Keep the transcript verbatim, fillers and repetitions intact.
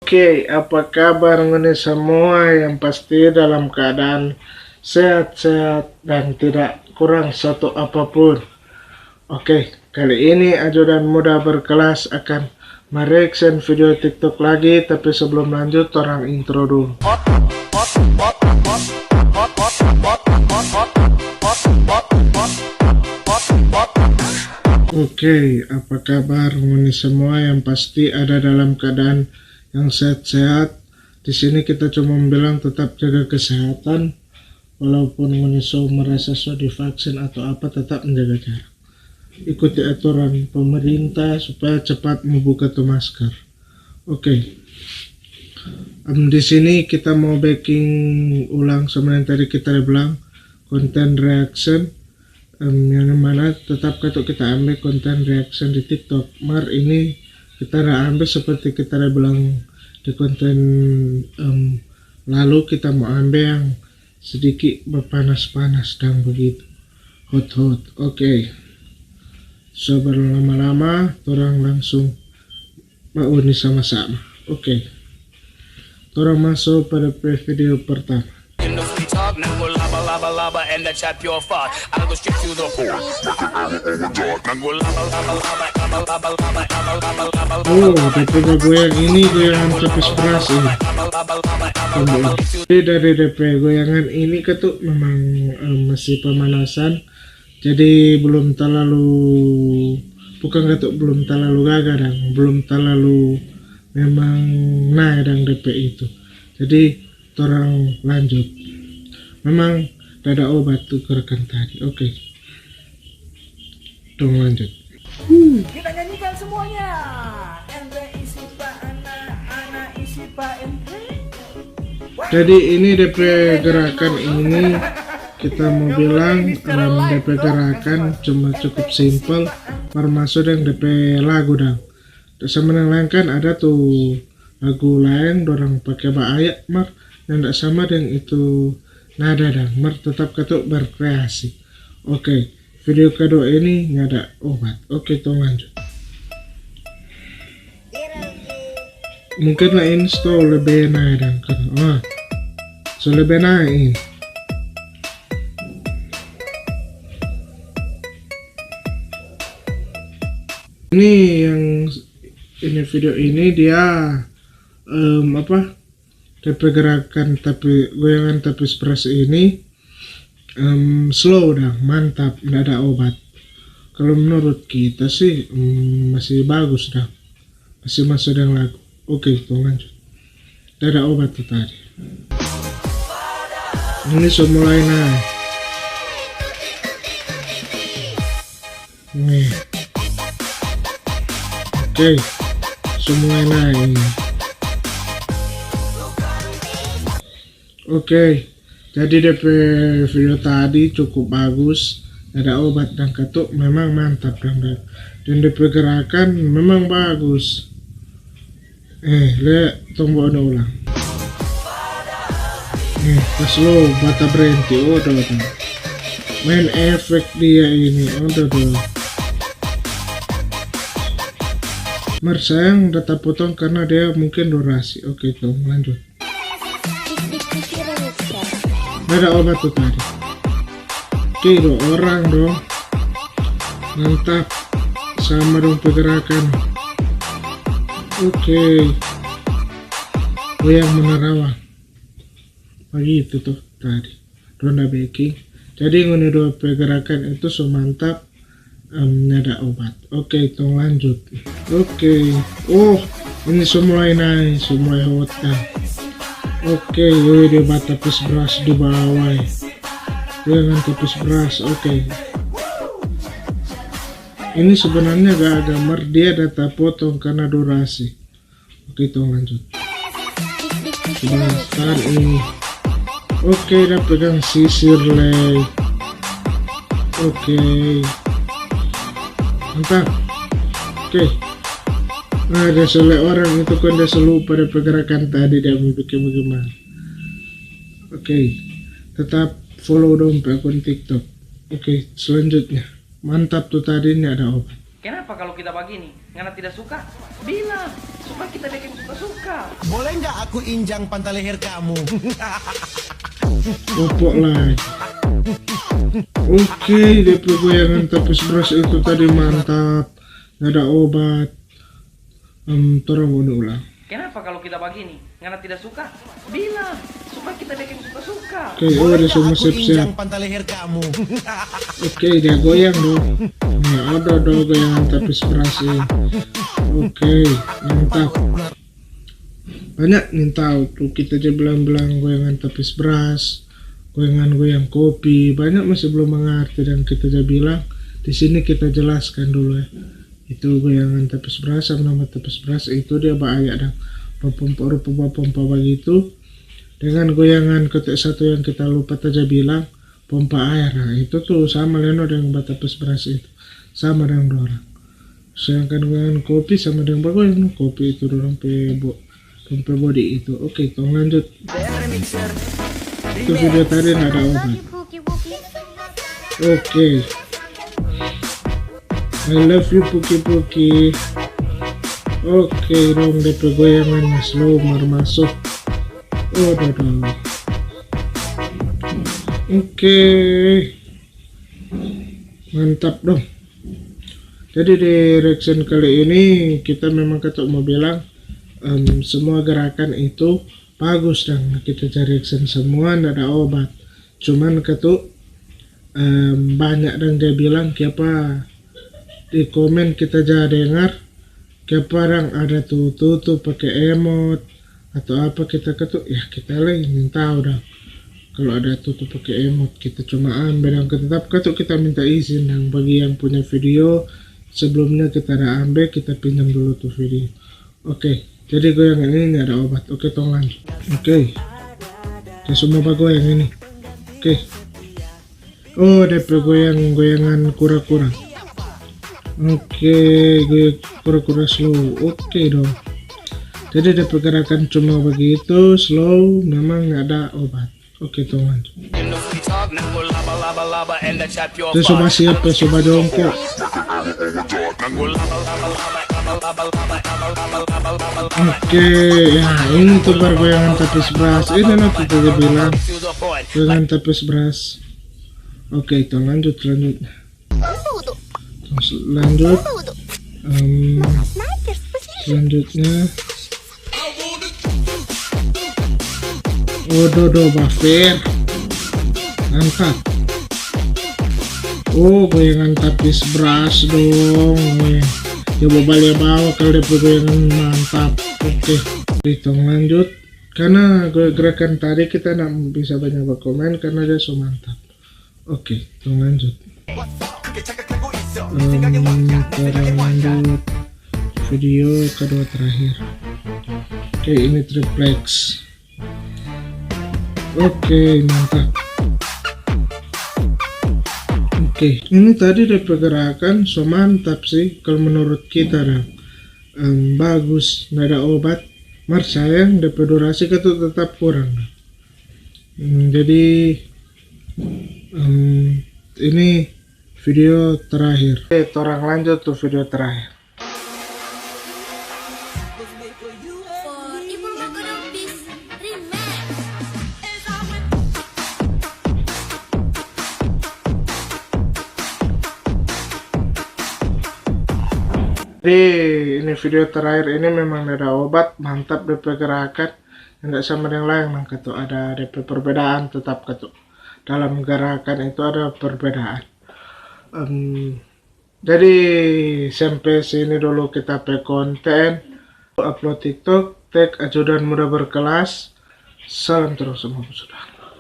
Oke, apa kabar ngoni semua? Yang pasti dalam keadaan sehat-sehat dan tidak kurang satu apapun. Oke, kali ini Ajo dan Muda Berkelas akan mereaction video TikTok lagi, tapi sebelum lanjut, torang intro dulu. Oke, apa kabar ngoni semua? Yang pasti ada dalam keadaan yang sehat-sehat. Di sini kita cuma bilang tetap jaga kesehatan, walaupun ngoni so merasa so divaksin atau apa, tetap menjaga jarak. Ikuti aturan pemerintah supaya cepat mo buka tu masker. Oke. Em, di sini kita mo beking ulang sama yang tadi kita da bilang, konten reaction. Em, yang mana tetap katu kita ambe konten reaction di TikTok. Mar ini kita da ambe seperti kita da bilang di konten, em, lalu, kita mo ambe yang sedikit berpanas-panas dang begitu. Hot-hot. Oke. So berlama-lama, torang langsung bauni sama-sama. Oke. Torang maso pada pe video pertama. Oh, tapi goyang ini goyangan tapis beras ini. Jadi dari depe goyangan ini katu memang, eh, masih pemanasan. Jadi belum talalu, bukan katu belum talalu gaga dang, belum talalu memang nae dang depe itu. Jadi torang lanjut. Memang da ada obat tu gerakan tadi. Oke. Dong lanjut. Kita nyanyikan semuanya. Andre Isipa, Ana, Ana Isipa, Andre. Jadi ini depe gerakan ini kita mo bilang, em, depe gerakan cuma cukup simpel, mar maso deng depe lagu dang. Sama deng laeng kan ada tu lagu laeng dorang pake baaya, mar nyanda sama deng itu nada dang, mar tetap katu berkreasi. Oke, video kedua ini nyanda obat. Oke, tong lanjut. Mungkin la ini so lebe nae dang kan. Ah, so lebe nae ini. Ini yang ini video ini dia, em, apa, depe gerakan tapi goyangan tapis beras ini, em, slow dang, mantap, nda ada obat. Kalo menurut kita sih, em, masih bagus dang, masih maso deng lagu. Oke, tong lanjut. Nda ada obat tu tadi. Ini so mulai nae. Nih. Oke, so mulai nae ini. Oke, jadi depe video tadi cukup bagus. Ada obat dang katu memang mantap dang, dang. Dan depe gerakan memang bagus. Eh, le, tong bauni ulang. Eh, pas lo bata brenti, oh, do, do. Main efek dia ini, oh, do, do. Mar sayang da tapotong karena dia mungkin durasi. Oke, tong lanjut. Nda ada obat tu tadi. Oke, dua orang dong. Mantap. Sama dong pergerakan. Oke. Goyang menerawang. Bagitu to tadi. Dong da beking. Jadi ngoni dua pergerakan itu so mantap. Em, nyanda obat. Oke, tong lanjut. Oke. Oh, ini so mulai nae, so mulai hot dang. Oke, yo, dia bata tapis beras di bawah, eh. Goyangan tapis beras, oke. Ini sebenarnya gaga, mar dia da tapotong karena durasi. Oke, tong lanjut. Sebentar ini. Oke, da pegang sisir lei. Oke. Mantap. Oke. Nah, dia so lia orang itu kan dia so lupa dia pe gerakan tadi dia mo bikin bagimana. Oke. Tetap follow dong pe akun TikTok. Oke, selanjutnya. Mantap tu tadi, ini ada obat. Kenapa kalau kita bagini, ngana tidak suka? Bilang, supaya kita bikin suka-suka. Boleh nggak aku injang pantat leher kamu? Popok lagi. Oke, depe goyangan tapis bras itu tadi mantap. Nada obat. Em, torang ulang. Kenapa kalau kita bagini, ngana tidak suka? Bilang, supaya kita bikin suka-suka. Oke, oh, ada semua siap-siap. Pantat leher kamu. Oke, dia goyang dong. Nah, ada dong goyangan tapis bras ya. Oke, mantap. Banyak nintau tu kita ja bilang-bilang goyangan tapis bras, goyangan goyang kopi. Banyak masih belum mengerti dan kita ja bilang. Di sini kita jelaskan dulu ya. Itu goyangan tapis bras sama nama tapis bras itu dia baaya dang bapompa rupa bapompa bagitu dengan goyangan kote satu yang kita lupa taja bilang pompa air. Nah, itu tu sama leno deng batapis bras itu. Sama dang dorang. Sedangkan goyangan kopi sama deng bagoyang kopi itu dorang pe bo- Pompe body itu. Oke, tong lanjut. Itu video tadi nada obat. Oke. I love you Puki Puki. Oke, dong depe goyangan slow mar masuk. Oh, dong. Oke. Mantap dong. Jadi di reaction kali ini kita memang katu mau bilang em, semua gerakan itu bagus dang kita ja reaction semua nda ada obat. Cuman katu em, banyak dang dia bilang kiapa di komen kita ja dengar kiapa dang ada tu tutu pake emot atau apa kita katu ya kita lei nintau dang. Kalau ada tutu pake emot kita cuma ambe dang tetap katu kita minta izin dang bagi yang punya video sebelumnya kita ada ambe kita pinjam dulu tu video. Oke, jadi goyangan ini ada obat. Oke, tong lanjut. Oke. Kita semua bagoyang ini. Oke. Oh, depe goyang-goyangan kura-kura. Oke, goyang kura-kura slow. Oke dong. Jadi depe gerakan cuma begitu, slow, memang ada obat. Oke, tong lanjut. Itu soba siap ya, soba jongkok. Oke, ya ini tuh baru goyangan tapis bras. Ini nanti kita bilang goyangan tapis bras. Oke, tong lanjut, lanjut. Terus lanjut. Em, selanjutnya. Ododo bafir. Mantap. Oh, goyangan tapis bras dong. Weh. Coba balik bawa kalau dia goyangan mantap. Oke, kita lanjut. Karena gerakan tadi kita nggak bisa banyak berkomen karena dia so mantap. Oke, tong lanjut. Em, torang lanjut video kedua terakhir. Oke, ini triplex. Oke, mantap. Oke, ini tadi depe gerakan so mantap sih kalau menurut kita dang. Em, bagus, nda ada obat. Mar sayang depe durasi katu tetap kurang. Hmm, jadi em, ini video terakhir. Oke, torang lanjut tu video terakhir. Jadi ini video terakhir ini memang ada obat mantap depe gerakan. Nda sama deng laeng nang katu ada depe perbedaan tetap katu dalam gerakan itu ada perbedaan. Em, jadi sampe sini dulu kita pe konten. Upload TikTok, tag ajudan muda berkelas. Salam terus sama sudah.